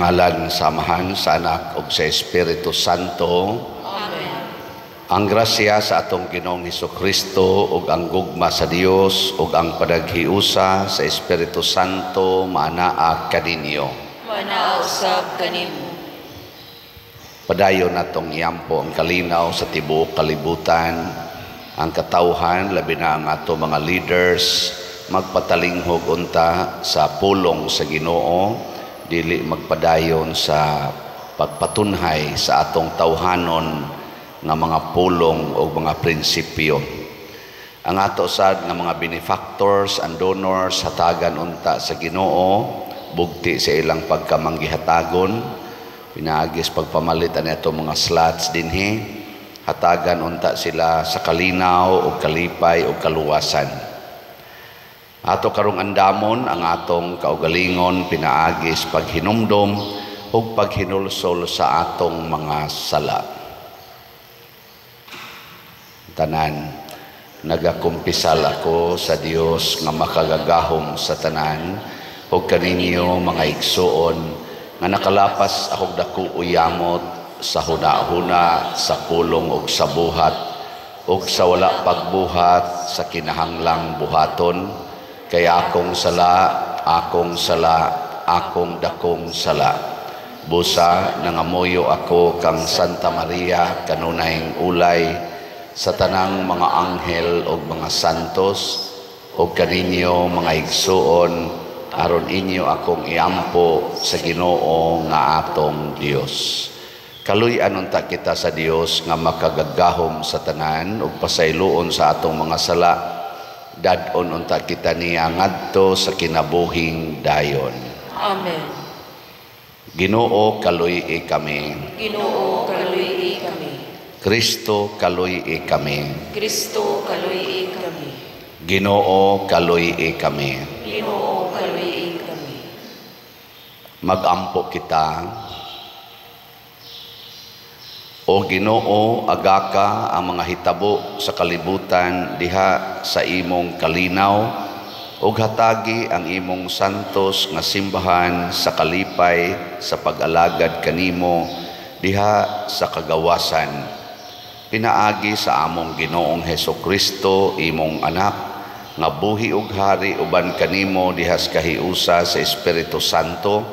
Sa ngalan sa Amahan, sa Anak ug sa Espiritu Santo. Amen. Ang grasya sa atong Ginoong Hesukristo ug ang gugma sa Dios ug ang panaghiusa sa Espiritu Santo maanaa kaninyo. Maanaa usab kanimo. Padayon natong iampo ang kalinaw sa tibuok kalibutan, ang katawhan, labi na ang ato mga leaders, magpatalinghog unta sa pulong sa Ginoo, dili magpadayon sa pagpatunhay sa atong tawhanon nga mga pulong o mga prinsipyo. Ang ato sad nga mga benefactors and donors, hatagan unta sa Ginoo bugti sa ilang pagkamanggihatagon pinaagis pagpamalit ani ato mga slots dinhi. Hatagan unta sila sa kalinaw o kalipay o kaluwasan. Ato karong andamon ang atong kaugalingon pinaagis paghinumdom ug paghinulsol sa atong mga sala. Tanan, nagakumpisal ako sa Dios nga makagagahom sa tanan ug kaninyo, mga igsuon, nga nakalapas akog dako o yamot sa huna-huna, sa pulong ug sa buhat ug sa wala pagbuhat sa kinahanglang buhaton, kay akong sala, akong sala, akong dakong sala. Busa nangamuyo ako kang Santa Maria, kanunayng ulay, sa tanang mga anghel ug mga santos, ug kaninyo, mga igsuon, aron inyo akong iampo sa Ginoo nga atong Dios. Kaluy-an unta kita sa Dios nga makagagahom sa tanan ug pasayloon sa atong mga sala. Dad-on unta kita niya ngadto sa kinabuhing dayon. Amen. Ginoo, kaluy-i kami. Ginoo, kaluy-i kami. Kristo, kaluy-i kami. Kristo, kaluy-i kami. Ginoo, kaluy-i kami. Ginoo, kaluy-i kami. Magampo kita. O Ginoo, agaka ang mga hitabo sa kalibutan diha sa imong kalinaw, ug hatagi ang imong santos nga simbahan sa kalipay sa pag-alagad kanimo diha sa kagawasan. Pinaagi sa among Ginoong Hesukristo, imong anak, nga buhi ug hari uban kanimo diha sa kahiusa sa Espiritu Santo,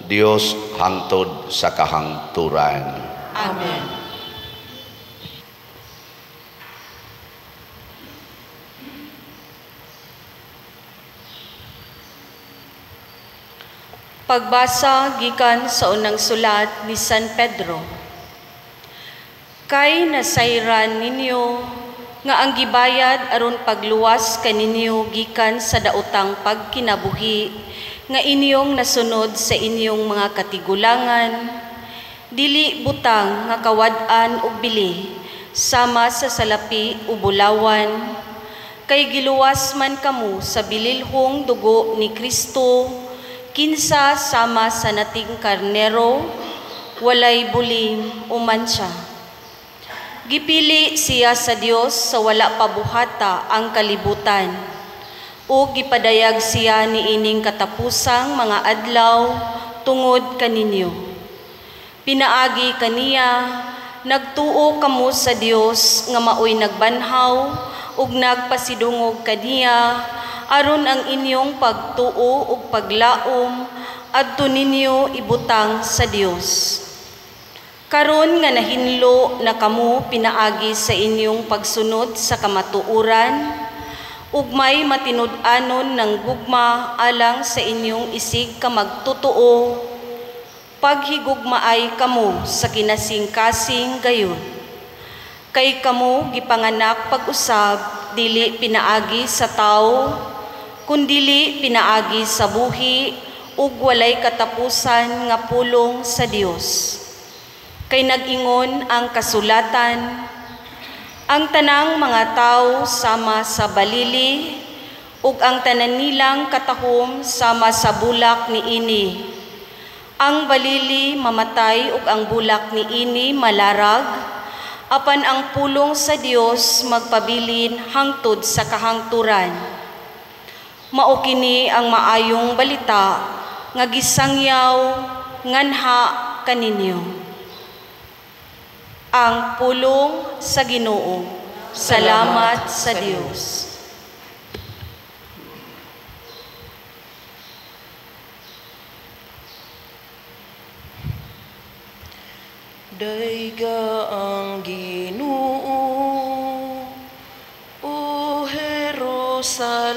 Dios hangtod sa kahangturan. Amen. Pagbasa gikan sa unang sulat ni San Pedro. Kay nasayran ninyo nga ang gibayad aron pagluwas kaninyo gikan sa daotang pagkinabuhi nga inyong nasunod sa inyong mga katigulangan, dili butang nga kawad-an og bili sama sa salapi o bulawan, kay giluwas man kamo sa bililhong dugo ni Kristo, kinsa sama sa nating karnero, walay bulim o mancha. Gipili siya sa Dios sa wala pa buhata ang kalibutan, o gipadayag siya niining katapusang mga adlaw tungod kaninyo. Pinaagi kaniya, nagtuo kamo sa Dios nga maoy nagbanhaw ug nagpasidungog kaniya, aron ang inyong pagtuo ug paglaom adto ninyo ibutang sa Dios. Karon nga nahinlo na kamo pinaagi sa inyong pagsunod sa kamatuoran, ug may matinud-anon ng gugma alang sa inyong isig kamagtotoo, paghigugmaay kamo sa kinasingkasing gayon. Kay kamo gipanganak pag-usab, dili pinaagi sa tawo, kundili pinaagi sa buhi ug walay katapusan nga pulong sa Dios. Kay nag-ingon ang kasulatan, ang tanang mga tawo sama sa balili, ug ang tanan nilang katahom sama sa bulak niini. Ang balili mamatay ug ang bulak niini malarag, apan ang pulong sa Dios magpabilin hangtod sa kahangturan. Mao kini ang maayong balita nga gisangyaw nganha kaninyo. Ang pulong sa Ginoo. Salamat sa Dios. Dayga ang Ginoo, O Jerusalem.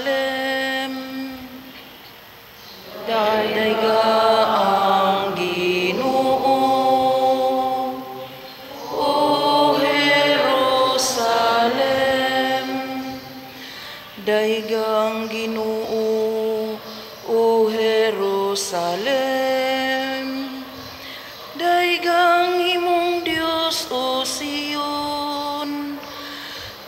Dayga ang Ginoo, O Jerusalem. Dayga ang Ginoo, O Jerusalem. Daygang imong Dios, O Sion,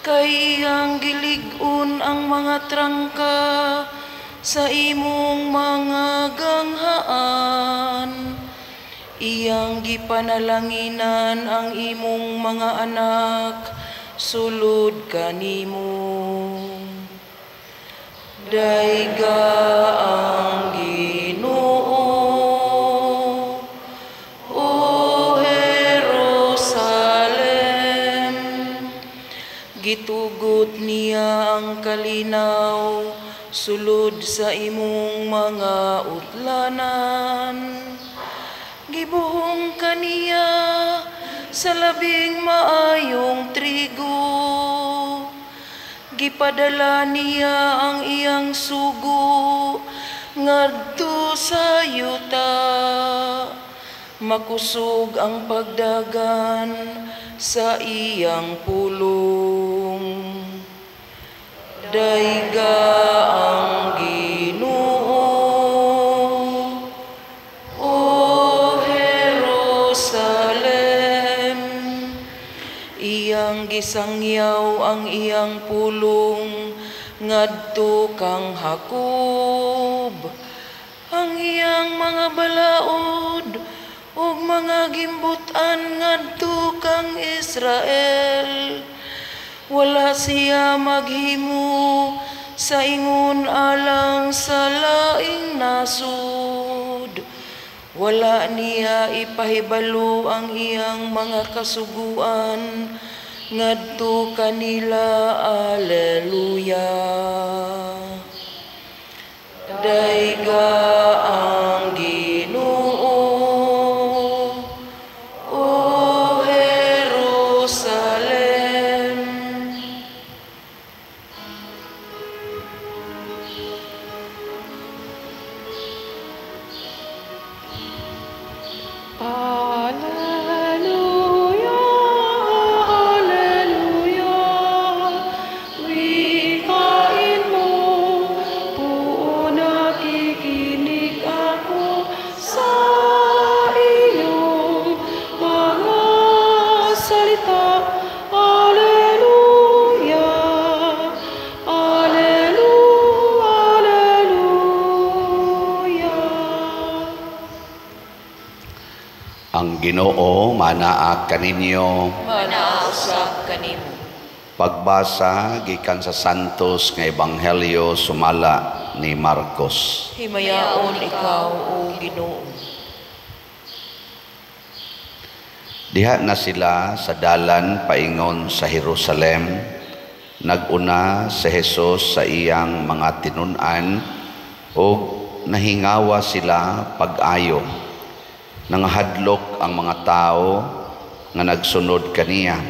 kay iyang gilig-on ang mga trangka sa imong mga ganghaan. Iyang gipanalanginan ang imong mga anak sulod kanimo. Dayga ang Ginoo, O Jerusalem. Gitugot niya ang kalinaw sulod sa imong mga utlanan. Gibuhong kaniya sa labing maayong trigo. Gipadala niya ang iyang sugo ngadto sa yuta. Makusog ang pagdagan sa iyang pulong. Dayga ang Ginoo, O Jerusalem. Iyang gisangyaw ang iyang pulong ngadto kang Jacob. Ang iyang mga balaod ug mga gimbutan ngadto kang Israel. Wala siya maghimo sa ingon alang sa laing nasud. Wala niya ipahibalo ang iyang mga kasuguan ngadto kanila. Alleluia. Dayga ang Ginoo, O Jerusalem. Alleluia, Alleluia, wikain mo, buo nakikinig ako sa iyong mga salita. Alleluia, Alleluia, Alleluia. Ang Ginoo manaa kaninyo. Manaa usab kanimo. Pagbasa gikan sa Santos nga Ebanghelyo sumala ni Marcos. Himayaon ikaw, O Ginoo. Diha na sila sa dalan paingon sa Jerusalem. Naguna si Jesus sa iyang mga tinun-an ug nahingawa sila pag-ayo. Nangahadlok ang mga tao nga nagsunod kaniya.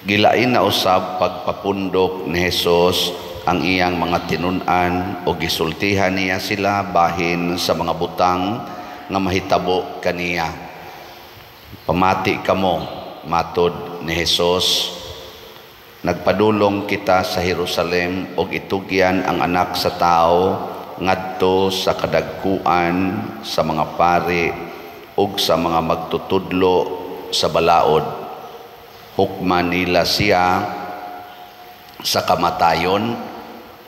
Gilain na usab pagpapundok ni Jesus ang iyang mga tinun-an o gisultihan niya sila bahin sa mga butang nga mahitabo kaniya. Pamati kamo, matod ni Jesus, nagpadulong kita sa Jerusalem og itugyan ang anak sa tao ngadto sa kadagkuan sa mga pari ug sa mga magtutudlo sa balaod. Hukman nila siya sa kamatayon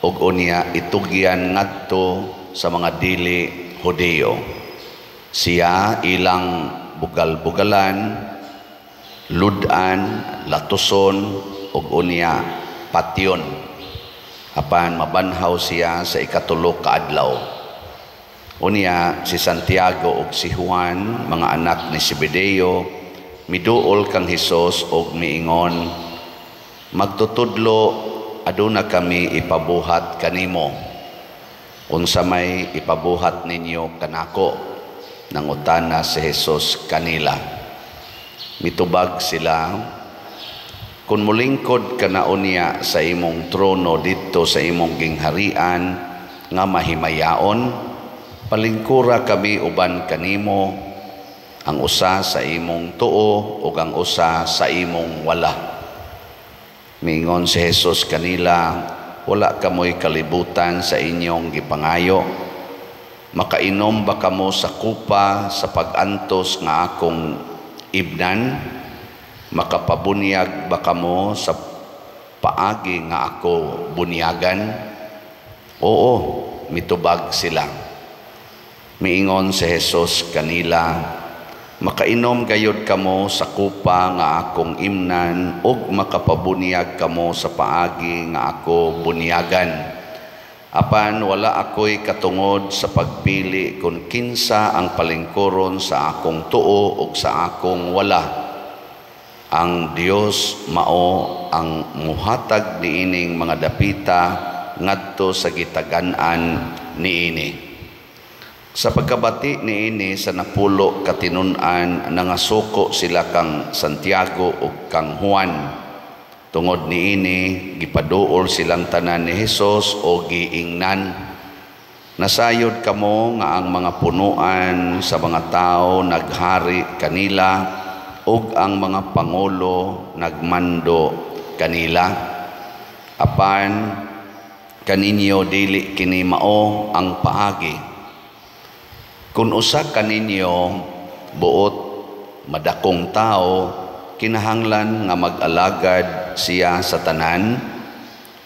ug unya itugyan ngadto sa mga dili Hudiyo. Siya ilang bugal-bugalan, ludan, latuson ug unya patyon. Apan mabanhaw siya sa ikatulo ka adlaw. Unya si Santiago ug si Juan, mga anak ni Zebedeo, miduol kang Hesus og miingon, "Magtutudlo, aduna kami ipabuhat kanimo." "Unsa may ipabuhat ninyo kanako?" nangutana si Hesus kanila. Mitubag sila, "Kung mulingkod ka na unya sa imong trono didto sa imong gingharian nga mahimayaon, palingkura kami uban kanimo, ang usa sa imong tuo ug ang usa sa imong wala." Mingon si Jesus kanila, "Wala kamoy kalibutan sa inyong gipangayo. Makainom ba kamo sa kupa sa pag-antos nga akong ibnan? Makapabunyag ba kamo sa paagi nga ako bunyagan?" "Oo," mitubag sila. Miingon si Jesus kanila, "Makainom gayud kamo sa kupa nga akong imnan ug makapabunyag kamo sa paagi nga ako bunyagan. Apan wala ako'y katungod sa pagpili kung kinsa ang palingkuron sa akong tuo ug sa akong wala. Ang Dios mao ang muhatag niining mga dapita ngadto sa gitagan-an niini." Sa pagkabati niini sa 10 ka tinun-an, nangasuko sila kang Santiago ug kang Juan. Tungod niini gipaduol silang tanan ni Hesus o giingnan, "Nasayod kamo nga ang mga punuan sa mga tao naghari kanila ug ang mga pangulo nagmando kanila. Apan kaninyo dili kini mao ang paagi. Kung usa kaninyo buot madakong tao, kinahanglan nga mag-alagad siya sa tanan,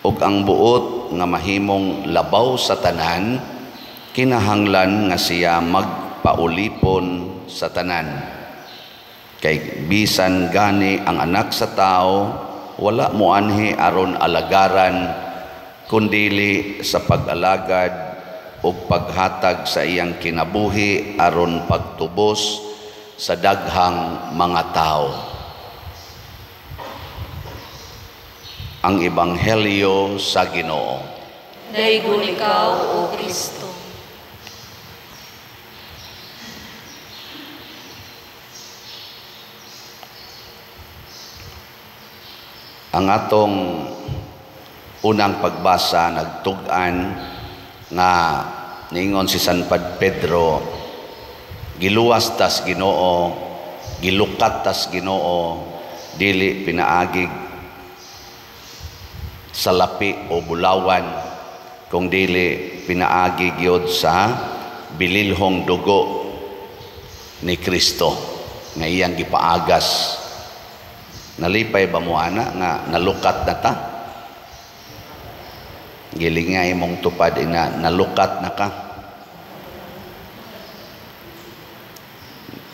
ug ang buot nga mahimong labaw sa tanan, kinahanglan nga siya magpaulipon sa tanan. Kay bisan gani ang anak sa tao wala moanhi aron alagaran, kundili sa pag-alagad ug paghatag sa iyang kinabuhi aron pagtubos sa daghang mga tao." Ang Ebanghelyo sa Ginoo. Daygon ikaw, O Kristo. Ang atong unang pagbasa nagtug-an nga niingon si San Pedro, giluwas tas Ginoo, gilukat tas Ginoo, dili pinaagig sa lapi o bulawan, kung dili pinaagi gyud sa bililhong dugo ni Kristo nga iyang gipaagas. Nalipay ba mo ana nga nalukat na ta? Giling nga imong tupad ina, nalukat na ka.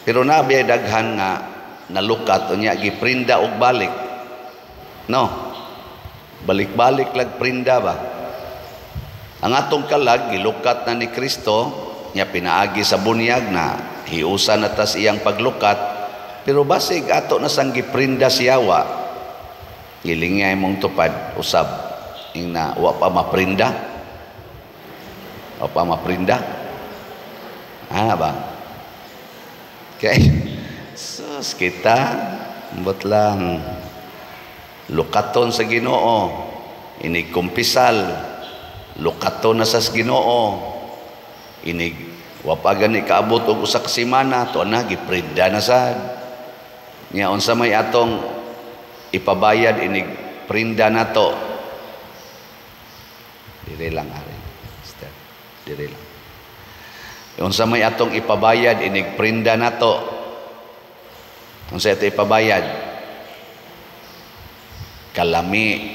Pero nabi daghan nga nalukat unya giprinda og balik. No. Balik-balik lag prinda ba? Ang atong kalag gilukat na ni Kristo, nya pinaagi sa bunyag na hiusa na tas iyang paglukat, pero basig ato na sang giprinda siyawa. Giling nga imong tupad usab ingna wa pa maprinda. Wa pa maprinda. Ana ba? Kay sus kita ambot lang lukaton sa Ginoo, inig kumpisal lukaton na sa Ginoo, inig wa pa gani kaabot og usa ka semana to na giprinda na sad. Nya unsa may atong ipabayad inig prinda nato? Dire lang ari. Sister, dire lang. Unsa may atong ipabayad inig prinda nato? Unsa ato ipabayad? Kalami,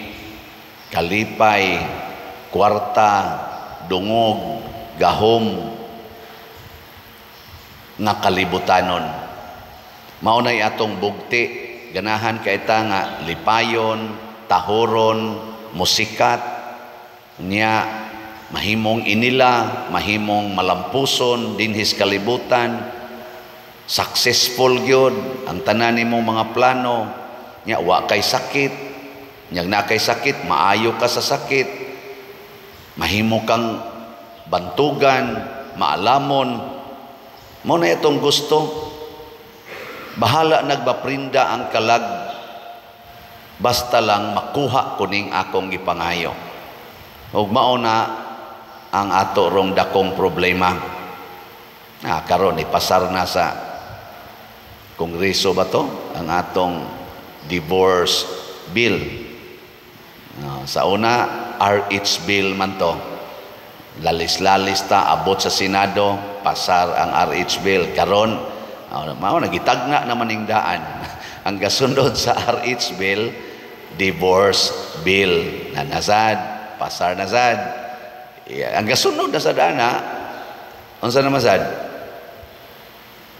kalipay, kwarta, dungog, gahom nga kalibutanon. Mao nay atong bugti, ganahan kay ta nga lipayon, tahoron, musikat, nya Mahimong inila, mahimong malampuson dinhis kalibutan, successful gyud ang tanan nimong mga plano, nya wa kay sakit, nya na kay sakit, maayo ka sa sakit, mahimo kang bantugan, maalamon. Mo na itong gusto. Bahala nagbaprinda ang kalag, basta lang makuha kuning akong gipangayo. Ug mao na ang ato rong dakong problema. Karon ipasar na sa Kongreso ba to ang atong divorce bill. Sa una RH bill man to. Lalis-lalis ta abot sa Senado, pasar ang RH bill. Karon mao nagitagna naman ning daan. Ang gasunod sa RH bill, divorce bill na nasad, pasar na sad. Ang gasunod na sa dana, unsa na masad?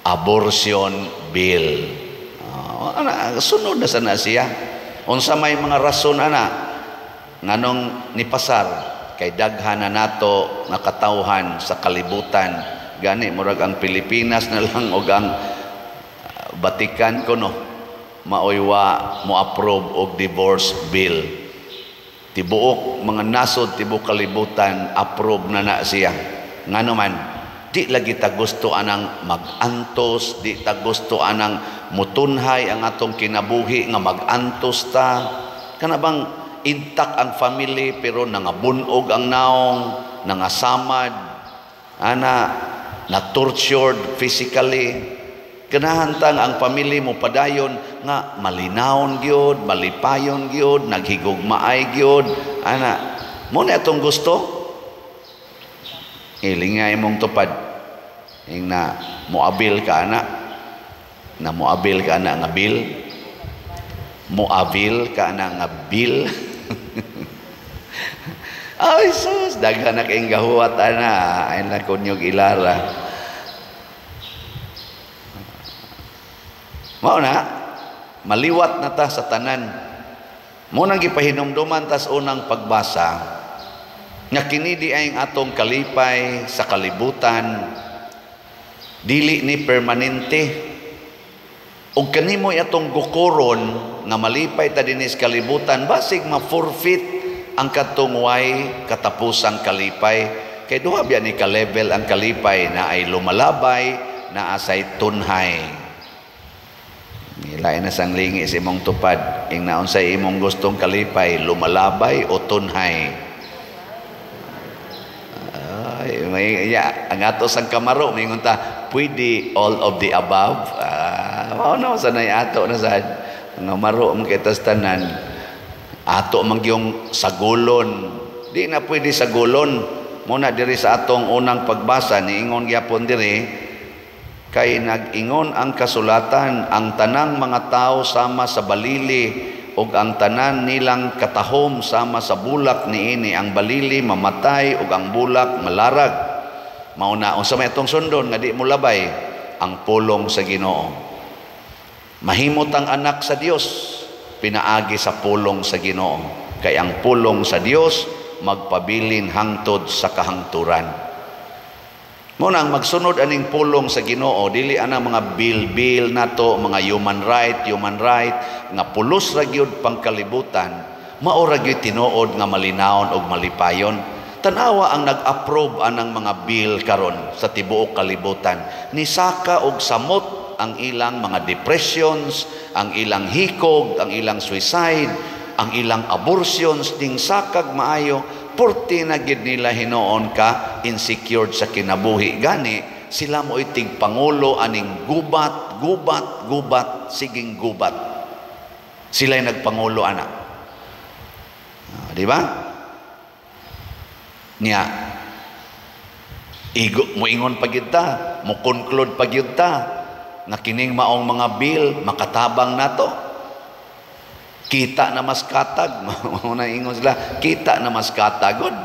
Abortion bill. Sunod na sa na siya. Unsa may mga rason ana nganong nipasar kay daghan na nato nga katawhan sa kalibutan. Gani murag ang Pilipinas na lang og ang Vatican kuno maoy wa mo approve og divorce bill. Tibuok mga nasod tibuok kalibutan approve na na siya. Ngano man di lagi ta gusto anang magantos, di ta gusto anang mutunhay ang atong kinabuhi nga magantos ta. Kana bang intact ang family pero nangabunog ang naong, nangasamad, ana na tortured physically. Ganahan ta ang pamilya mo padayon nga malinawon gyud, malipayon gyud, naghigugmaay gyud, ana. Mo na atong gusto. Ilingay imong tupad. Ing na moabil ka ana. Na moabil ka ana nga bill. Moabil ka ana nga bill. Ay sus, daghan na kayong gahuwat ana. Ay na kunyog ilara. Mao na, maliwat na ta sa tanan. Mo nang gipahinumduman tas unang pagbasa nga kini di ay ang atong kalipay sa kalibutan, dili ni permanente. Ug kanimo atong gukoron nga malipay ta dinhi sa kalibutan, basig ma-forfeit ang kadtong way katapusang kalipay. Kay duha biya ni ka level ang kalipay, na ay lumalabay, na asay tunhay. Ilain na sang lingi sa imong tupad. Ing naon sa imong gustong kalipay, lumalabay o tunhay. Ay, may, ya, ang ato sang kamaro, may ngunta, pwede all of the above. Mao na sanay ato na sad. Ang maro man kay tas tanan. Ato man gyung sagulon. Di na pwede sagulon. Muna diri sa atong unang pagbasa, niingon gyapon diri, kay nag-ingon ang kasulatan, ang tanang mga tao sama sa balili ug ang tanan nilang katahom sama sa bulak niini. Ang balili mamatay ug ang bulak malarag. Mao na unsa may atong sundon nga di mo labay ang pulong sa Ginoo. Mahimot ang anak sa Dios pinaagi sa pulong sa Ginoo. Kay ang pulong sa Dios magpabilin hangtod sa kahangturan. Muna ang magsunod aning pulong sa Ginoo, dili ana mga bill-bill nato, mga human right nga pulos ra gyud pangkalibutan, mao ra gyud tinuod nga malinawon og malipayon. Tan-awa ang nag-approve anang mga bill karon sa tibuok kalibutan. Nisaka og samot ang ilang mga depressions, ang ilang hikog, ang ilang suicide, ang ilang abortions, ning sakag maayo, purti na gid nila hinoon ka insecured sa kinabuhi. Gani sila mo itig pangulo aning gubat, gubat, gubat, siging gubat. Sila'y nagpangulo ana. Di ba? Niya igo moingon pa gyud ta, mo conclude pa gyud ta nga kining maong mga bill makatabang nato. Kita na mas katag. Mao na ingon sila, kita na mas katag god.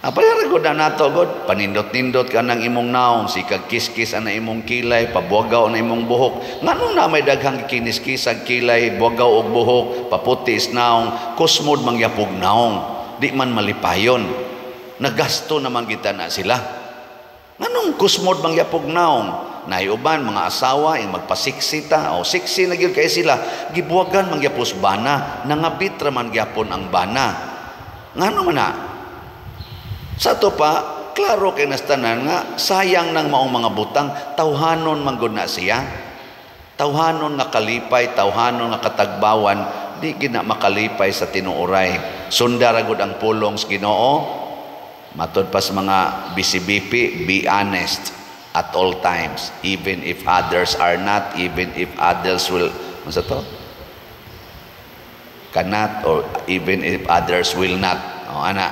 Apayara god na nato god, panindot-nindot ka ng imong naong, sikag kiskis ana imong kilay, pabuagaw na imong buhok. Nganong na may daghang kiniskisag kilay, buagaw og buhok, paputi is naong, kusmod mangyapog naong, di man malipayon. Nagasto naman kita na sila. Nganong kusmod bang yapog naong? Naiuban mga asawa ing magpasiksi ta o siksi na gyud kay sila, gibuwagan man gyapos bana, nangabit ra man gyapon ang bana. Ngano man na? Sa ato pa, klaro kay nastanan nga sayang nang maong mga butang, tawhanon man gud na siya. Tawhanon nga kalipay, tawhanon nga katagbawan, di gid na makalipay sa tinuoray. Sunda ra gud ang pulong sa Ginoo. Matod pa sa mga BCBP, be honest at all times, even if others are not, even if others will, ano sa to? Cannot, or even if others will not. O, ana,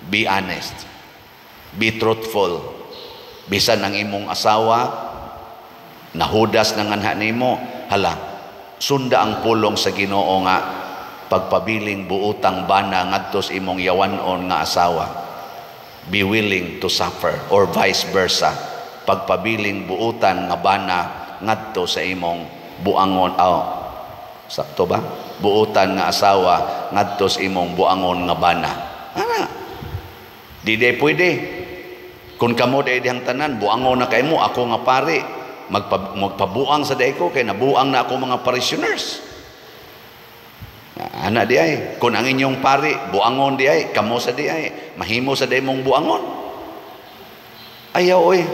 be honest. Be truthful. Bisan ang imong asawa, nahudas na nganha nimo, hala, sunda ang pulong sa Ginoo nga pagpabiling buotang bana ngadto sa imong yawanon nga asawa. Be willing to suffer, or vice versa. Pagpabiling buotan nga bana ngadto sa imong buangon, oh, sakto ba? Buotan nga asawa ngadto sa imong buangon nga bana. Ana. Di day pwede. Kung kamo day dihang tanan, buangon na kay mo, ako nga pare, magpabuang sa day ko kay nabuang na ako mga parishioners. Ana di ay, kung ang inyong pari buangon di ay, kamo sa di ay, mahimo sa day mong buangon. Ayaw oy.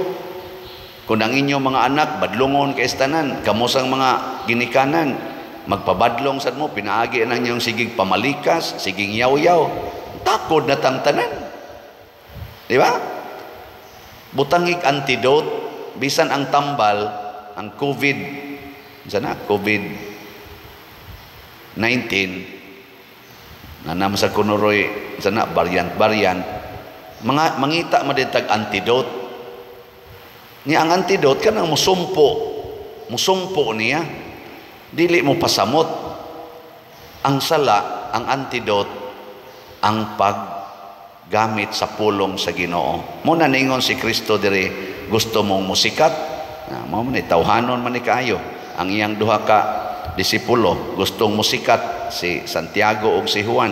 Kung ang inyong mga anak badlungon kay tanan, kamo sang mga ginikanan, magpabadlong sad mo, pinaagi na inyong sigig pamalikas, siging yaw-yaw, takod na tang tanan. Di ba? Butangig antidote, bisan ang tambal, ang COVID, sana COVID-19, na naman sa kunuroy, sana variant-variant, mga mangita man din tag antidote. Niya ang antidote kanang musumpo, musumpo niya, dili mo pasamot. Ang sala, ang antidote, ang paggamit sa pulong sa Ginoo. Mo na ningon si Kristo diri, gusto mong musikat, na mao man ni tawhanon man ni kaayo. Ang iyang duha ka disipulo gustong musikat, si Santiago ug si Juan.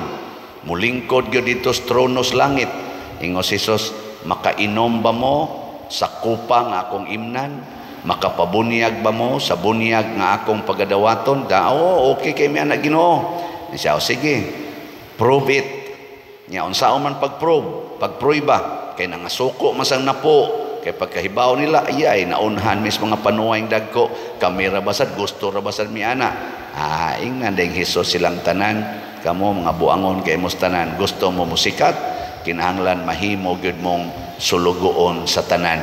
Mulingkod gyud dito sa trono sa langit. Ingon si Jesus, makainom ba mo sa kupa nga akong imnan? Makapabunyag ba mo sa bunyag nga akong pagadawaton? Da, oh, okay kay mi anak Ginoo. Siya, oh, sige, prove it. Nya unsaon man pag-prove, pagprueba kay nangasuko masang napo. Kay pagkahibaw nila, ayay, naunhan mis mga panuwang dagko, kami ra basad, gusto ra basad mi ana. Ah, ingnan ding Hesus silang tanan, kamo mga buangon kay mos tanan, gusto mo musikat, kinahanglan mahimo gyud mong sulugoon sa tanan.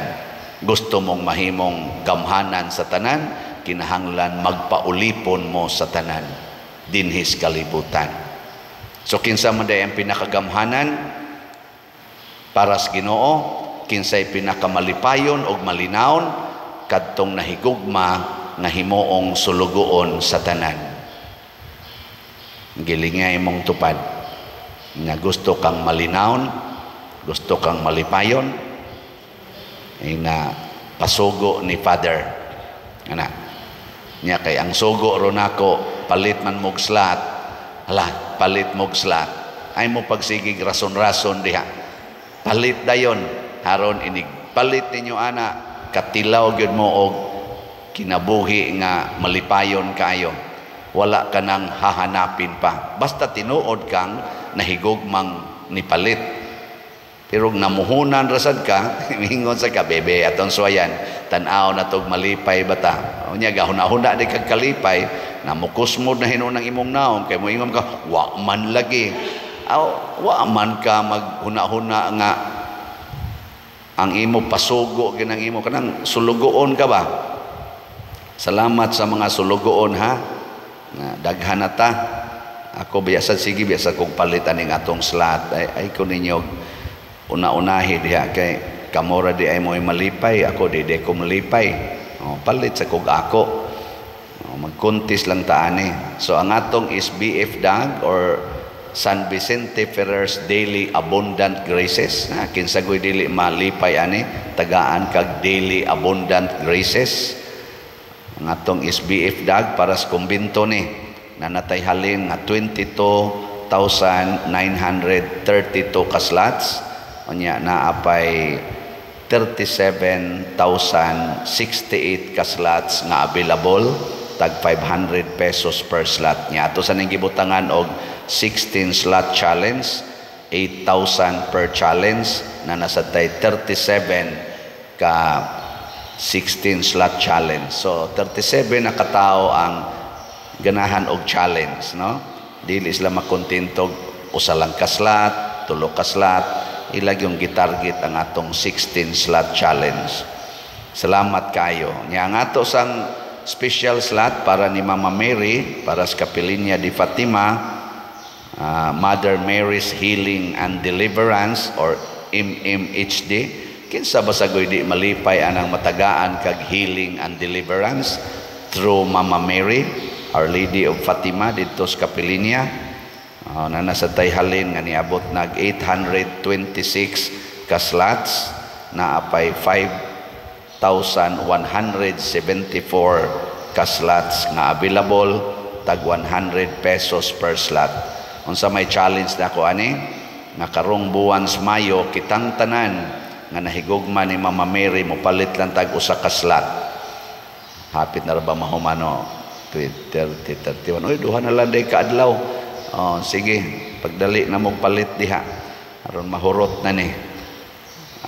Gusto mong mahimong gamhanan sa tanan, kinahanglan magpaulipon mo sa tanan dinhis kalibutan. So kinsa man day ang pinakagamhanan para sa Ginoo, kinsay pinakamalipayon og malinawon kadtong nahigugma nga himuong sulugoon sa tanan. Gilingay mong tupad nga gusto kang malinawon, gusto kang malipayon, ay na pasugo ni Father. Ana. Nya kay ang sugo ro nako, palit man mog slat. Hala, palit mog slat. Ay mo pagsigig rason-rason diha. Palit dayon haron inig palit ninyo ana, katilaw gyud mo og kinabuhi nga malipayon kayo. Wala ka nang hahanapin pa. Basta tinuod kang nahigugmang nipalit. Pero namuhunan rasad ka, mingon sa ka, bebe, atong suwayan, tan-aw na tog malipay bata. O niya, gahuna-huna di kag kalipay, namukusmod na hinuon ang imong naong, kay moingon ka, wa man lagi. Aw, wa man ka maghuna-huna nga ang imo pasugo ginang imo kanang sulugoon ka ba? Salamat sa mga sulugoon ha. Na daghan na ta. Ako biasa sige biasa kong palitan ning atong slot. Ay ko ninyo una-unahi diha kay kamora di ay mo'y malipay, ako di di ko malipay. O, palit sa kog ako. O, magkuntis lang taani. So ang atong is BF Dag or San Vicente Ferrer's Daily Abundant Graces. Na kinsa goy dili malipay ani, tagaan kag Daily Abundant Graces. Ang atong SBF Dag para sa kumbinto ni nanatay halin nga 22,932 ka slots. Unya naa pay 37,068 ka slots nga available, tag 500 pesos per slot. Nya ato sa ning gibutangan og 16 slot challenge, 8,000 per challenge, na nasa tay 37 ka 16 slot challenge. So 37 na katao ang ganahan og challenge, no? Dili sila makontento usa lang ka slot, tulo ka slot, ilag yung gitarget ang atong 16 slot challenge. Salamat kayo. Nya ang ato sang special slot para ni Mama Mary, para sa Kapilinya di Fatima, Mother Mary's Healing and Deliverance or MMHD. Kinsa ba sagoy di malipay anang matagaan kag healing and deliverance through Mama Mary, Our Lady of Fatima didto sa Kapilinya? Na nasa tay halin nga niabot nag 826 ka slots, naa pay 5,174 ka slots nga available, tag 100 pesos per slot. Unsa may challenge nako ani? Nga karong buwan sa Mayo, kitang tanan nga nahigugma ni Mama Mary mopalit lang tag usa ka slot. Hapit na ra ba mahumano? 30, 31. Uy, duha na lang day kaadlaw. Oh, sige, pagdali na mong palit diha aron mahurot na ni.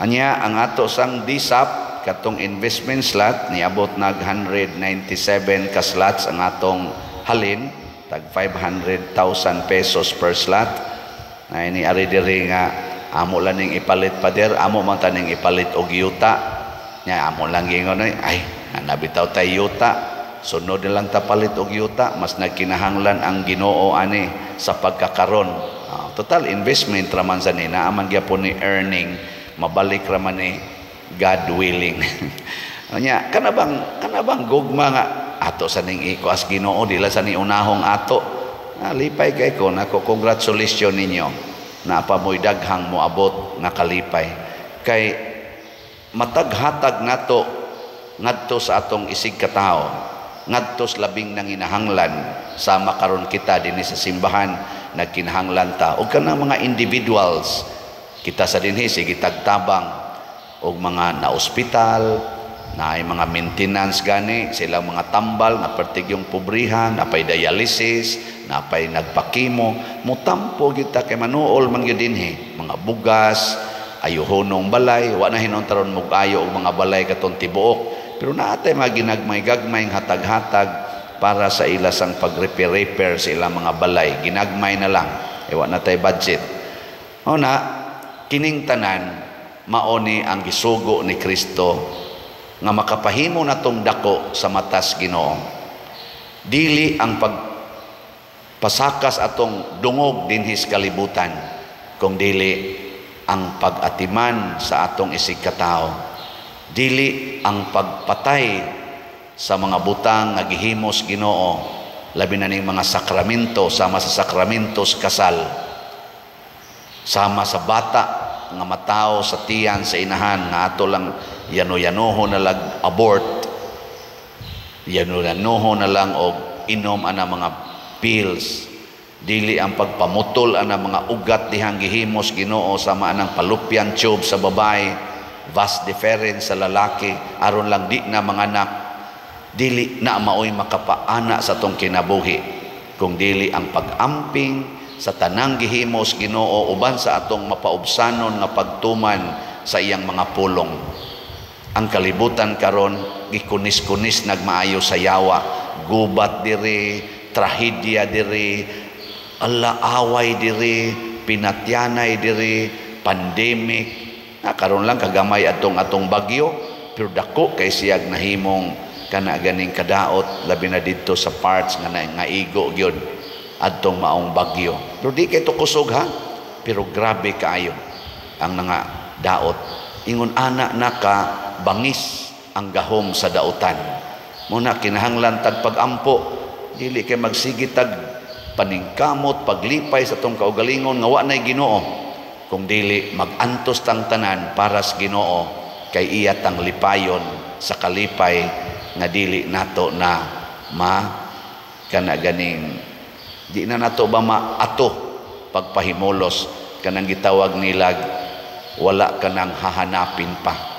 Anya ang ato sang DSAP, katong investment slot, niabot nag 197 ka slots ang atong halin, tag 500,000 pesos per slot. Na ini ari diri nga amo lang ning ipalit, pader, amo man taning ipalit og yuta. Nya amo lang gingon, ay nabitaw tay yuta, sunod na lang ta palit og yuta, mas nagkinahanglan ang Ginoo ani sa pagkakaron. Total investment ra man sa ni, naa man gyapon ni earning, mabalik ra man ni, God willing. Nya kana bang gugma nga ato sa ning ikuas Ginoo, dila sa ni unahong ato. Lipay kay ko nako, congratulations ninyo. Naa pa mo'y daghang moabot nga kalipay kay mataghatag nato ngadto sa atong isig katawo, ngadto sa labing nanginahanglan, sama karon kita dinhi sa simbahan, nagkinahanglan ta, og kanang mga individuals kita sa dinhi, sige tagtabang og mga na-ospital, na ay mga maintenance gani silang mga tambal nga pertig yung pobrihan, napay dialysis, napay nagpakimo, mutampo gyud ta kay manuol man gyud dinhi, mga bugas, ayuhonong balay, wa na hinon taron mug-ayo og mga balay katong tibuok, pero naa tay mga ginagmay-gagmay hatag-hatag para sa ila sang pag-repair-repair sa ilang mga balay, ginagmay na lang, e wa na tay budget. O na kining tanan mao ni ang gisugo ni Kristo nga makapahimo natong dako sa matas Ginoo. Dili ang pagpasakas atong dungog dinhi sa kalibutan, kung dili ang pag-atiman sa atong isig katawo. Dili ang pagpatay sa mga butang nga gihimos Ginoo, labi na ning mga sakramento, sama sa sakramentos kasal, sama sa bata nga matawo sa tiyan sa inahan nga ato lang yano-yanoho na lang abort, yano-yanoho na lang og inom ana mga pills. Dili ang pagpamutol ana mga ugat dihang gihimos Ginoo, sama anang fallopian tube sa babae, vas deferens sa lalaki, aron lang di na manganak. Dili na maoy makapaana sa tong kinabuhi, kung dili ang pag-amping sa tanang gihimos Ginoo uban sa atong mapaubsanon nga pagtuman sa iyang mga pulong. Ang kalibutan karon gikunis-kunis nagmaayo sa yawa, gubat diri, trahedya diri, ala away diri, pinatyanay diri, pandemic. Na karon lang kagamay atong atong bagyo, pero dako kay siyag nahimong kana ganing kadaot, labi na didto sa parts nga nga igo gyud adtong maong bagyo. Pero di kay to kusog ha, pero grabe kaayo ang nga daot. Ingon ana naka bangis ang gahom sa dautan. Muna kinahanglan tag pagampo, dili kay magsige tag paningkamot, paglipay sa tong kaugalingon nga wa nay Ginoo, kung dili magantos tang tanan para sa Ginoo, kay iya tang lipayon sa kalipay nga dili nato na ma kana ganing di na nato ba maato pagpahimulos kanang gitawag nilag Wala ka nang hahanapin pa.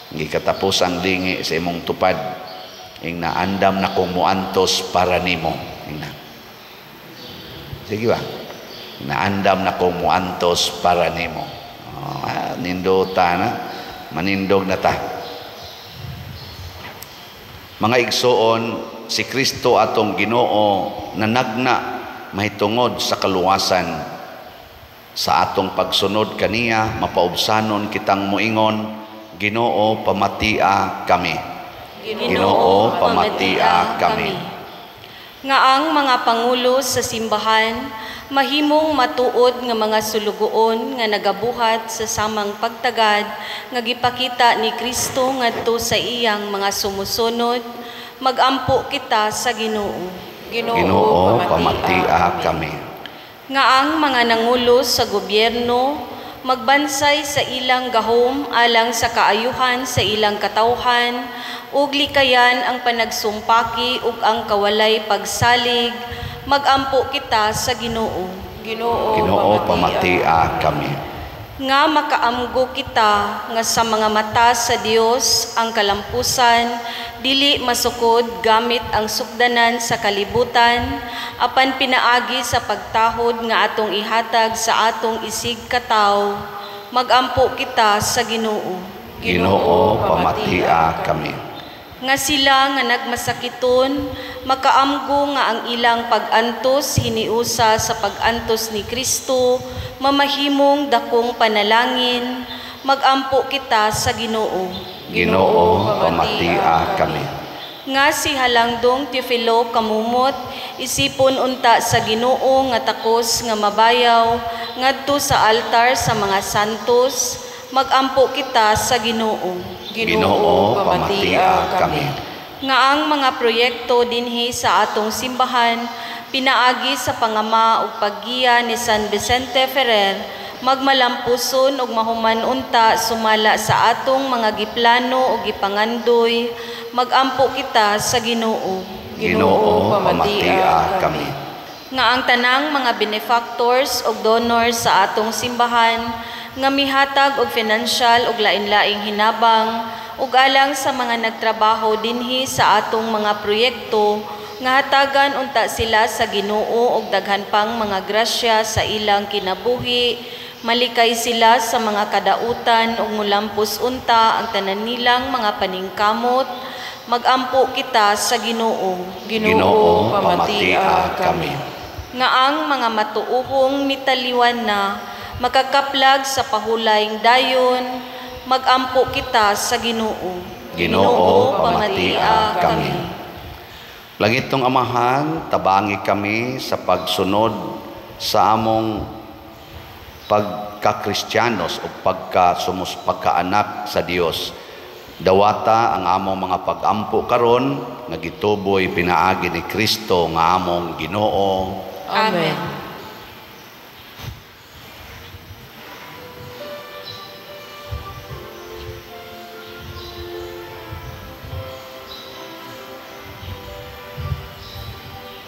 Gikatapos ang lingi sa imong tupad. Ing naandam na kong muantos para nimo. Ing na. Sige ba? Naandam na kong muantos para nimo. Oh, nindota na. Manindog na ta. Mga igsoon, si Kristo atong Ginoo nanagna mahitungod sa kaluwasan. Sa atong pagsunod kaniya, mapaubsanon kitang moingon, Ginoo, pamatia kami. Ginoo, pamatia kami. Nga ang mga pangulo sa simbahan mahimong matuod nga mga sulugoon nga nagabuhat sa samang pagtagad nga gipakita ni Kristo ngadto sa iyang mga sumusunod, magampo kita sa Ginoo. Ginoo, pamatia kami. Nga ang mga nangulo sa gobyerno magbansay sa ilang gahom alang sa kaayuhan sa ilang katawhan ug likayan ang panagsumpaki ug ang kawalay pagsalig, magampo kita sa Ginoo. Ginoo, pamatia kami. Nga makaamgo kita nga sa mga mata sa Dios ang kalampusan dili masukod gamit ang sukdanan sa kalibutan, apan pinaagi sa pagtahod nga atong ihatag sa atong isig katawo, magampo kita sa Ginoo. Ginoo, pamatia kami. Nga sila nga nagmasakiton makaamgo nga ang ilang pag-antos hiniusa sa pag-antos ni Kristo, mamahimong dakong panalangin, magampo kita sa Ginoo. Ginoo, pamatia kami. Nga si Halangdong Teofilo Camomot isipon unta sa Ginoo nga takos nga mabayaw ngadto sa altar sa mga santos, magampo kita sa Ginoo. Ginoo, pamatia kami. Nga ang mga proyekto dinhi sa atong simbahan pinaagi sa pangama ug paggiya ni San Vicente Ferrer magmalampuson ug mahuman unta sumala sa atong mga giplano ug gipangandoy, magampo kita sa Ginoo. Ginoo, pamatia kami. Nga ang tanang mga benefactors ug donors sa atong simbahan nga mihatag og financial ug lain-laing hinabang ug alang sa mga nagtrabaho dinhi sa atong mga proyekto, nga hatagan unta sila sa Ginoo og daghan pang mga grasya sa ilang kinabuhi, malikay sila sa mga kadautan ug mulampos unta ang tanan nilang mga paningkamot, magampo kita sa Ginoo. Ginoo, pamatia kami. Nga ang mga matuohong mitaliwan na makakaplag sa pahulayng dayon, magampo kita sa Ginoo. Ginoo, pamatia kami. Langitong Amahan, tabangi kami sa pagsunod sa among pagkakristiyanos o pagkaanak sa Dios. Dawata ang among mga pagampo karon nga gituboy pinaagi ni Kristo nga among Ginoo. Amen.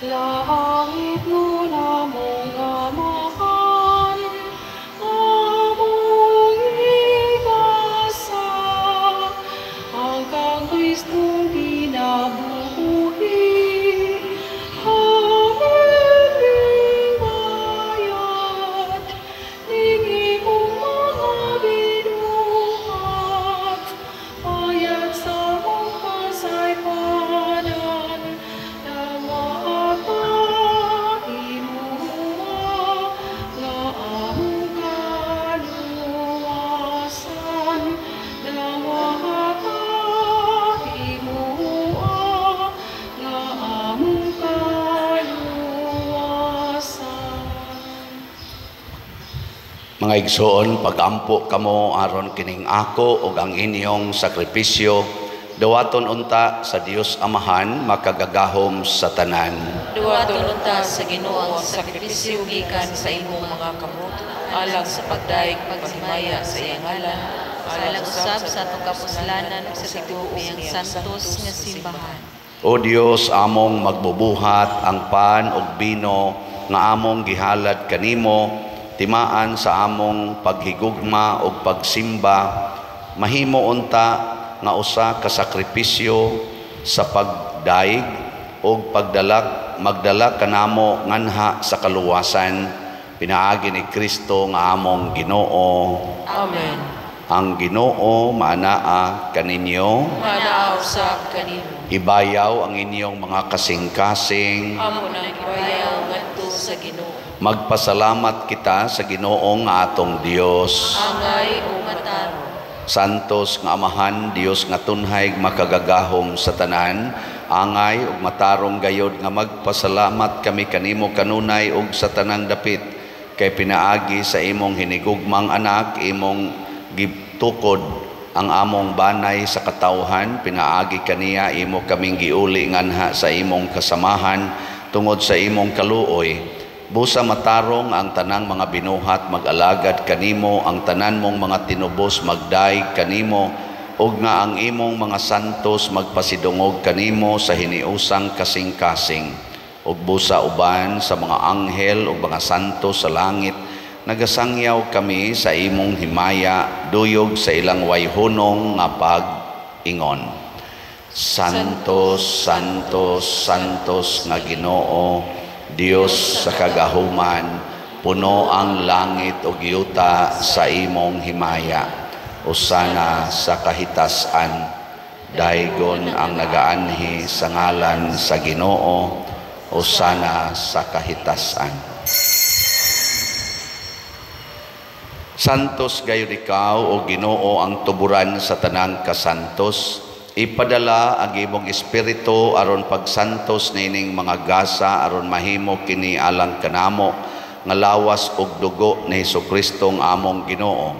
Langit mo na mong amahan, among igasa, ang kang Kristo ginabuhi, amin bayat, ning imong mga binuhat, bayat sa mong kasaypanan, Mga igsoon, pagampo kamo aron kining ako ug ang inyong sakripisyo, dawaton unta sa Dios Amahan makagagahom sa tanan. Duwaton unta sa Ginoo ang sakripisyo gikan sa imong mga kamot, alang sa pagdaig paghimaya sa iyang ngalan, alang usab sa atong kapuslanan ug sa tibuok niyang santos nga simbahan. O Dios, among magbubuhat ang pan ug bino nga among gihalad kanimo, Timaan sa among paghigugma ug pagsimba, mahimo unta nga usa ka sakripisyo sa pagdaig ug pagdalak magdala kanamo nganha sa kaluwasan pinaagi ni Kristo nga among Ginoo. Amen. Ang Ginoo maanaa kaninyo. Maanaa usab kanimo. Ibayaw ang inyong mga kasing-kasing. Amo nang ibayaw ngadto sa Ginoo. Magpasalamat kita sa Ginoo nga atong Dios. Angay o matarong. Santos nga Amahan, Dios nga tunhay makagagahom sa tanan, angay ug matarong gayod nga magpasalamat kami kanimo kanunay ug sa tanang dapit, kay pinaagi sa imong hinigugmang anak, imong gitukod ang among banay sa katawhan, pinaagi kaniya imo kaming giuli nganha sa imong kasamahan tungod sa imong kaluoy. Busa matarong ang tanang mga binuhat mag-alagad kanimo, ang tanan mong mga tinubos magdaig kanimo, ug nga ang imong mga santos magpasidungog kanimo sa hiniusang kasing-kasing. Ug busa uban sa mga anghel ug mga santos sa langit, nagasangyaw kami sa imong himaya, duyog sa ilang wayhunong nga pag-ingon. Santos, Santos, Santos nga Ginoo, Dios sa kagahuman, puno ang langit ug yuta sa imong himaya. Usana sa kahitasan, daygon ang nagaanhi sa ngalan sa Ginoo, usana sa kahitasan. Santos gayud ikaw o Ginoo ang tuburan sa tanang kasantos. Ipadala ang imong espiritu aron pagsantos nining mga gasa aron mahimo kini alang kanamo nga lawas ug dugo ni Hesukristo ang among Ginoo.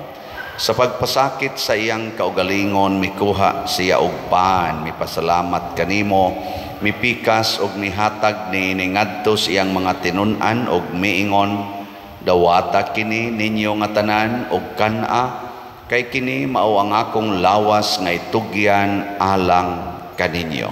Sa pagpasakit sa iyang kaugalingon mikuha siya og pan, mipasalamat kanimo, mipikas og mihatag niini ngadto sa iyang mga tinun-an og miingon, dawata kini ninyo nga tanan og kan-a, kay kini mao ang akong lawas nga itugyan alang kaninyo.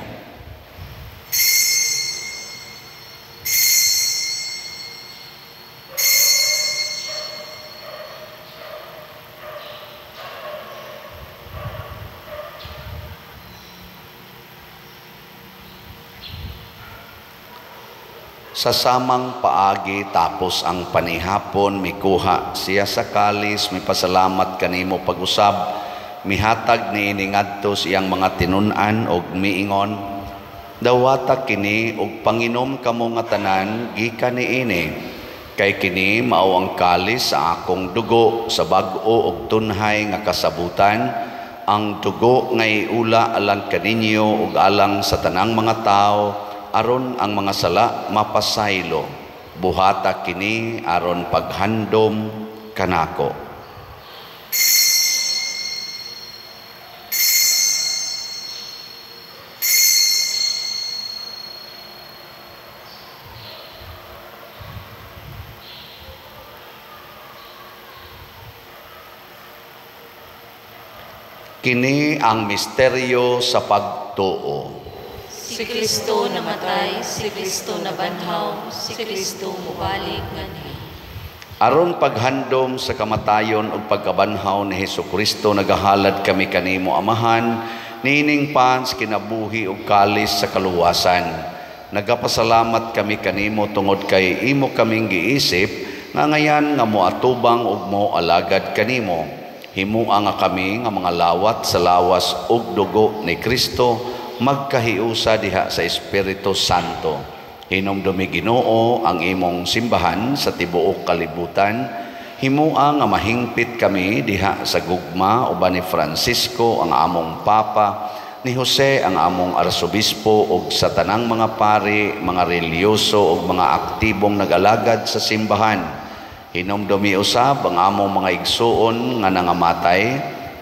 Sa samang paagi tapos ang panihapon, mikuha siya sa kalis, mipasalamat kanimo pag-usab, mihatag niini ngadto sa iyang mga tinun-an og miingon, dawata kini og panginom kamo nga tanan gikan niini, kay kini mao ang kalis sa akong dugo sa bag-o og tunhay nga kasabutan, ang dugo nga iula alang kaninyo ug alang sa tanang mga tawo, aron ang mga sala mapasaylo. Buhata kini aron paghandom kanako. Kini ang misteryo sa pagtuo. Si Kristo namatay, si Kristo nabanhaw, si Kristo mubalik nganhi. Aron paghandom sa kamatayon ug pagkabanhaw ni Hesukristo, nagahalad kami kanimo Amahan, niining pans kinabuhi ug kalis sa kaluwasan. Nagapasalamat kami kanimo tungod kay imo kaming giisip nga ngayan nga moatubang ug moalagad kanimo. Himua nga kami nga mga lawat sa lawas ug dugo ni Kristo, magkahiusa diha sa Espiritu Santo. Hinumdumi Ginoo ang imong simbahan sa tibuok kalibutan. Himua nga mahingpit kami diha sa gugma uban ni Francisco ang among Papa, ni Jose ang among Arsobispo ug sa tanang mga pari, mga relihiyoso ug mga aktibong nag-alagad sa simbahan. Hinumdumi usab ang among mga igsuon nga nangamatay,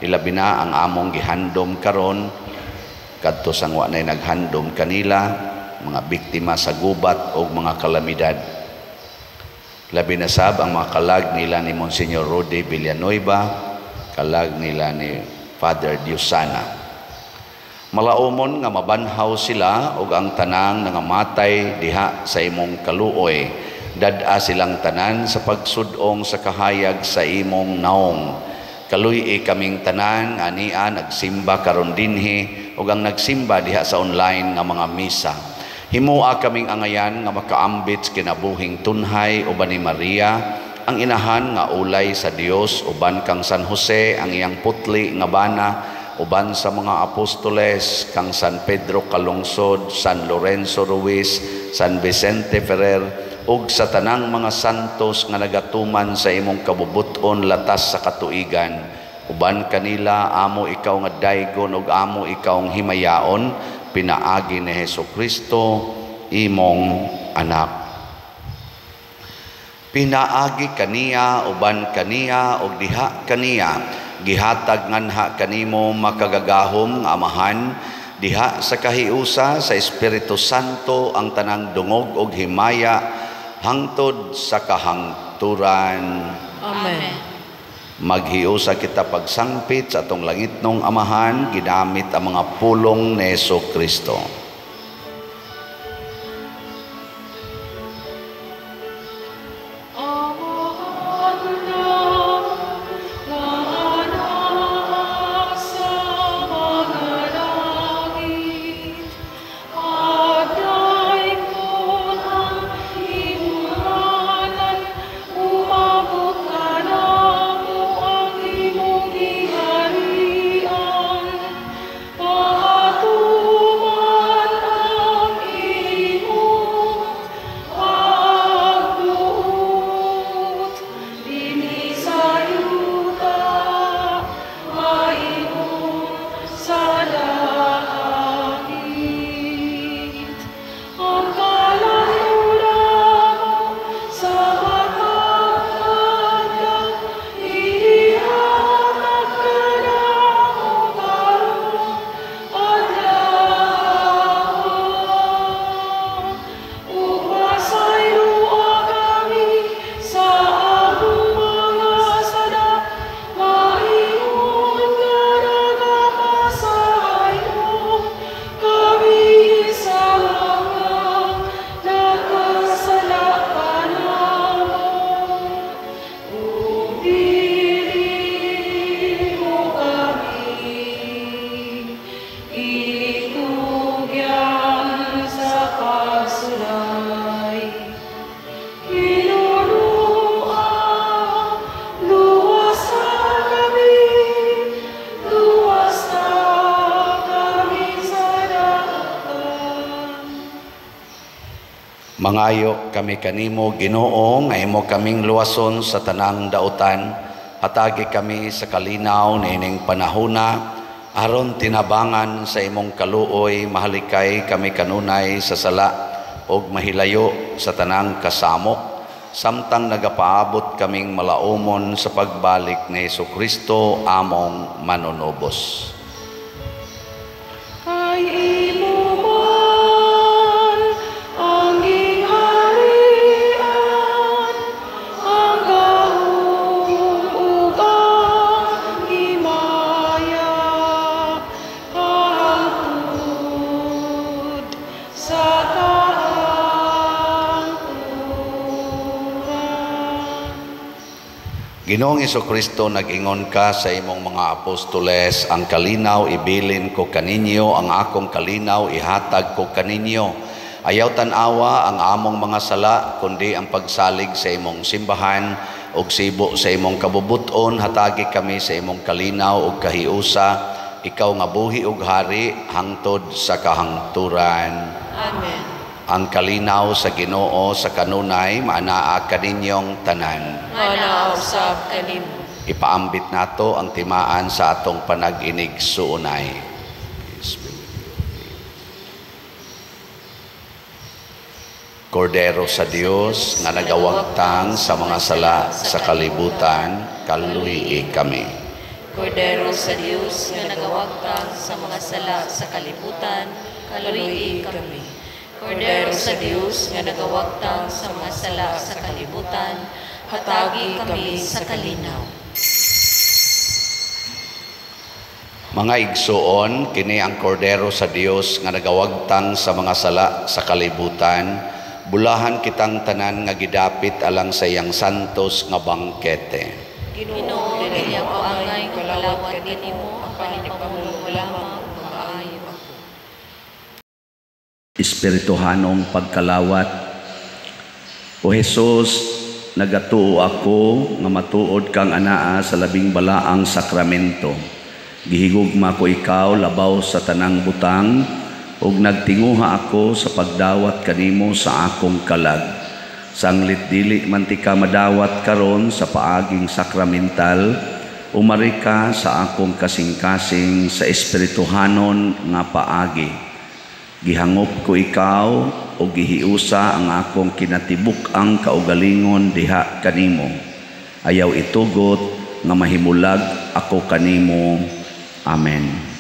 ilabi na ang among gihandom karon kadto sang wa nay naghandom kanila, mga biktima sa gubat o mga kalamidad. Labi na sab ang mga kalag nila ni Monsignor Rudy Villanueva, kalag nila ni Father Diosana. Malaumon nga mabanhaw sila og ang tanang nangamatay diha sa imong kaluoy. Dad-a silang tanan sa pagsudong sa kahayag sa imong naong. Kaluy-i kaming tanan ania nagsimba karon dinhi ug ang nagsimba diha sa online nga mga misa. Himoa kaming angayan nga makaambit sa kinabuhing tunhay uban ni Maria, ang inahan nga ulay sa Dios, uban kang San Jose ang iyang putli nga bana, uban sa mga apostoles kang San Pedro Calungsod, San Lorenzo Ruiz, San Vicente Ferrer, ug sa tanang mga santos nga nagatuman sa imong kabubut-on latas sa katuigan. Uban kanila amo ikaw nga daygon ug amo ikaw ang himayaon, pinaagi ni Hesukristo imong anak. Pinaagi kaniya, uban kaniya, ug diha kaniya, gihatag nganha kanimo makagagahom nga Amahan, diha sa kahiusa sa Espiritu Santo ang tanang dungog ug himaya hangtod sa kahangturan. Amen. Maghiusa kita pagsangpit sa atong langitnong Amahan, ginamit ang mga pulong ni Hesukristo. Mangayo kami kanimo, Ginoo, nga imo kaming luwason sa tanang dautan. Hatagi kami sa kalinaw niining panahona, aron tinabangan sa imong kaluoy, mahalikay kami kanunay sa sala ug mahilayo sa tanang kasamok, samtang nagapaabot kaming malaumon sa pagbalik ni Hesukristo among manunubos. Ay imo man ang gingharian, ang gahom ug ang himaya, hangtod sa kahangturan. Ginoong Hesukristo, nag-ingon ka sa imong mga apostoles, ang kalinaw ibilin ko kaninyo, ang akong kalinaw ihatag ko kaninyo. Ayaw tan-awa ang among mga sala, kundi ang pagsalig sa imong simbahan ug sibo sa imong kabubuton. Hatagi kami sa imong kalinaw ug kahiusa, ikaw nga buhi ug hari hangtod sa kahangturan. Amen. Ang kalinaw sa Ginoo sa kanunay maanaa kaninyong tanan. Maanaa usab kanimo. Ipaambit nato ang timaan sa atong panag-inig suunay. Kordero sa Dios nga nagawagtang sa mga sala sa kalibutan, kaluhi kami. Kordero sa Dios nga nagawagtang sa mga sala sa kalibutan, kaluhi kami. Kordero sa Dios nga nagawagtang sa mga sala sa kalibutan, hatagi kami sa kalinaw. Mga igsuon, kini ang kordero sa Dios nga nagawagtang sa mga sala sa kalibutan. Bulahan kitang tanan nga gidapit alang sa iyang santos nga bangkete. Ginoo, dili ako angay nga kalawat kanimo, apan ipamulong lamang ug maayo ako. Espirituhanong pagkalawat. O Hesus, nagatuo ako nga matuod kang anaa sa labing balaang sakramento. Gihigugma ko ikaw labaw sa tanang butang, ug nagtinguha ako sa pagdawat kanimo sa akong kalag. Sanglit dili man tika madawat karon sa paaging sakramental, umari ka sa akong kasing-kasing sa espirituhanon nga paagi. Gihangop ko ikaw o gihiusa ang akong kinatibuk-ang kaugalingon diha kanimo. Ayaw itugot nga mahimulag ako kanimo. Amen.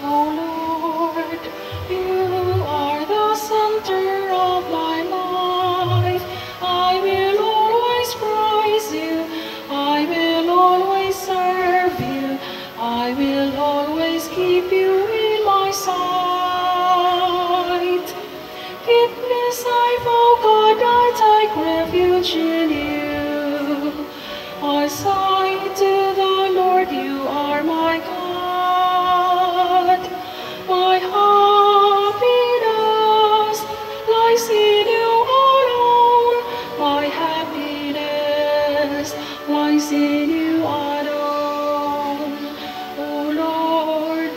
O Lord, you are the center of my life. I will always praise you. I will always serve you. I will always keep you in my sight. Keep me safe, O God, I take refuge in you. I say to the Lord, you are my God. My happiness lies in you alone. My happiness lies in you alone. O Lord,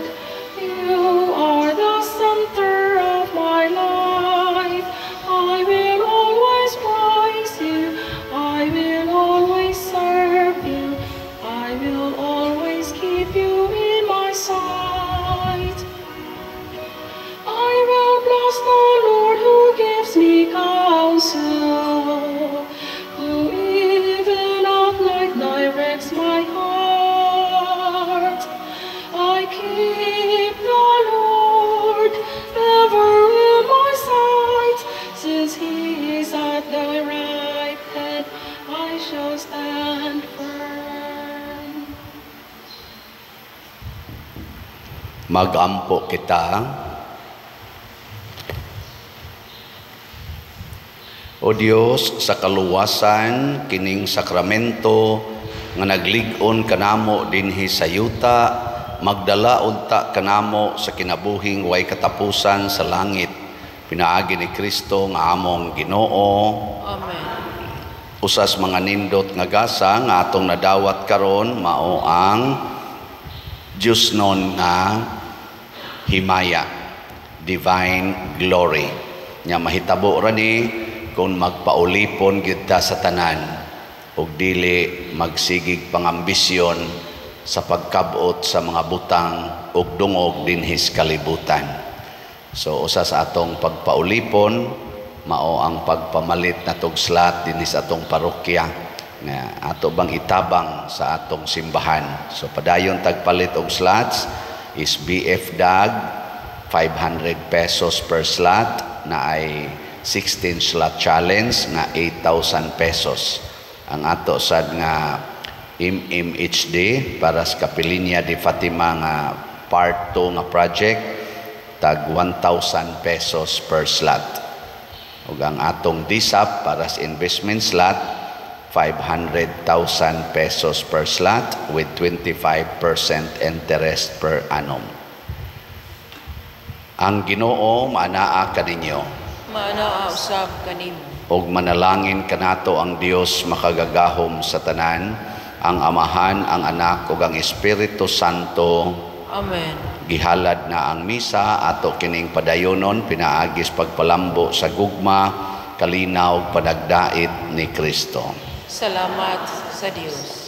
you are the center of my life. I will always praise you. I will always serve you. I will always keep you in my sight. I will bless the Lord who gives me counsel, who even at night directs my heart. I keep the Lord ever in my sight, since he is at thy right hand, I shall stand firm. Magampo kita. O Dios, sa kaluwasan kining sakramento nga naglig-on kanamo dinhi sa yuta, magdala unta kanamo sa kinabuhing way katapusan sa langit. Pinaagi ni Kristo nga among Ginoo. Amen. Usas mga nindot nga gasa nga atong nadawat karon mao ang Diyosnon nga himaya, divine glory. Nya mahitabo ra ni kung magpaulipon gyud ta sa tanan ug dili magsigig pangambisyon sa pagkabot sa mga butang ug dungog dinhi sa kalibutan. So usa sa atong pagpaulipon mao ang pagpamalit natog slot dinhi sa atong parokya nga ato bang itabang sa atong simbahan. So padayon tagpalit og slots is BF DAG 500 pesos per slot na ay 16 slot challenge nga 8,000 pesos. Ang ato sad nga MMHD para sa Kapilinya de Fatima nga part 2 nga project tag 1,000 pesos per slot. Ug ang atong DSAP para sa investment slot 500,000 pesos per slot with 25% interest per annum. Ang Ginoo maanaa kaninyo. Maanaa usab kanimo. Og manalangin kanato ang Dios makagagahom sa tanan, ang Amahan, ang Anak ug ang Espiritu Santo. Amen. Gihalad na ang misa ato kining padayonon pinaagis pagpalambo sa gugma, kalinaw, panagdait ni Kristo. Salamat sa Dios.